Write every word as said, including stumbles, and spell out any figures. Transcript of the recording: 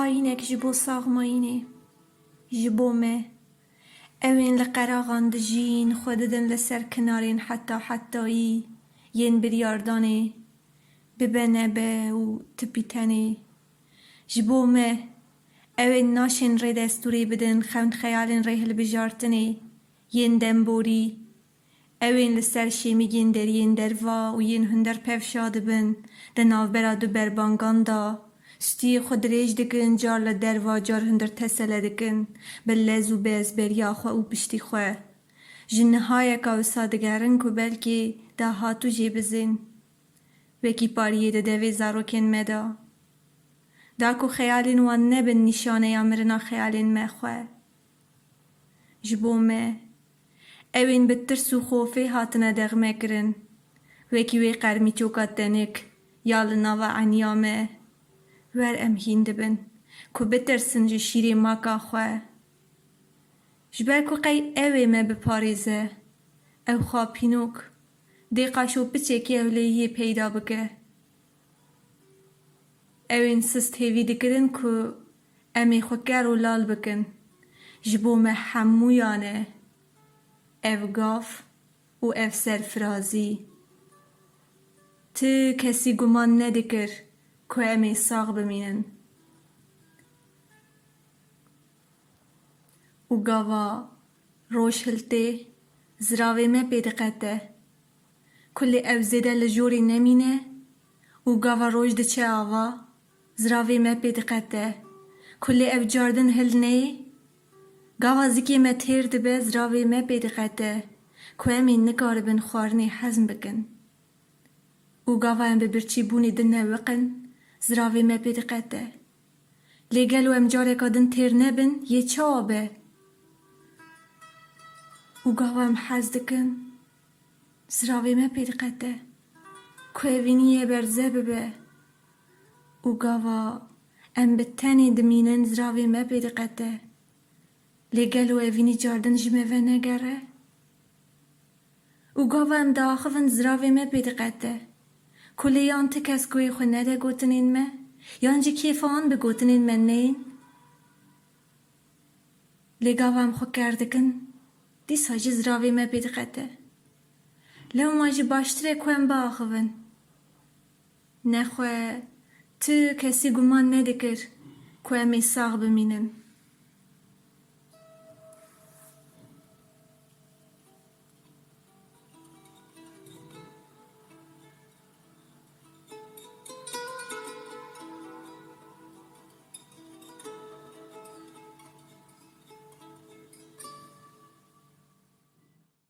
Ayînek ji bo saxmayînê, ji bo me. Ew ên li qeraxan dijîn, xwe didin li ser kinarên heta hetayî, yên biryardanê, bibe nebe û tipî tenê. Ji bo me, ew ên naşên rê destûrê bidin, xewn xeyalên rê hilbijartinê, yên demborî. Ew ên li ser şêmîgên deriyên derva û yên hunder pevşa dibin, di navbera du berbangan de, stûyê xwe dirêj dikin, car li derva, car hundir tesele dikin, bi lez û bi ezberiya xwe û piştî xwe. Ji nihayeka wisa digerin ku belkî dahatû jê bizên. Wekî pariyê di devê zarokên me de. Da ku xeyalên wan nebin nîşaneya mirina xeyalên me xwe. Ji bo me, ew ên bi tirs û xofê hatine dexme kirin, wekî wê qermîçoka tenik ya li nava eniya me. Wer em hîn dibin ku bitirsin ji şîrê maka xwe. Ji ber ku qey ew ê me biparêze, ew xapînok, dê qaşo piçekî ewleyiyê peyda bike. Ew ên sist hêvî dikirin ku em ê xwe ker û lal bikin. Ji bo me hemûyan e. Ev gav û ev serfirazî. Ti kesî guman nedikir ku em ê sax bimînin. Û gava roj hiltê, ziravê me pê diqete. Kulê ew zêde li jorê nemîne û gava roj diçe ava, ziravê me pê diqete. Kulê ev cardin hilneyê, gava zikê me têr dibe, ziravê me pê diqete ku em ê nikaribin xwarinê hezm bikin. Û gava em bi birçîbûnê dinewiqin, ziravê me pê diqete. Lê gelo em careka din têr nebin, yê çawa be? Û gava em hez dikin, ziravê me pê diqete. Ku evînî yê berze bibe. Û gava em bi tenê dimînin, ziravê me pê diqete. Lê gelo evînî cardin ji me venegere? Û gava em diaxivin, ziravê me pê diqete. Kulê yan ti kes guhê xwe nede gotinên me, yan jî kêfa wan bi gotinên me neyên. Lê gava em xwe ker dikin, dîsa jî ziravê me pê diqete. Lewma jî baştir e ku em biaxivin. Nexwe tu kesî guman nedikir ku em ê sax bimînin.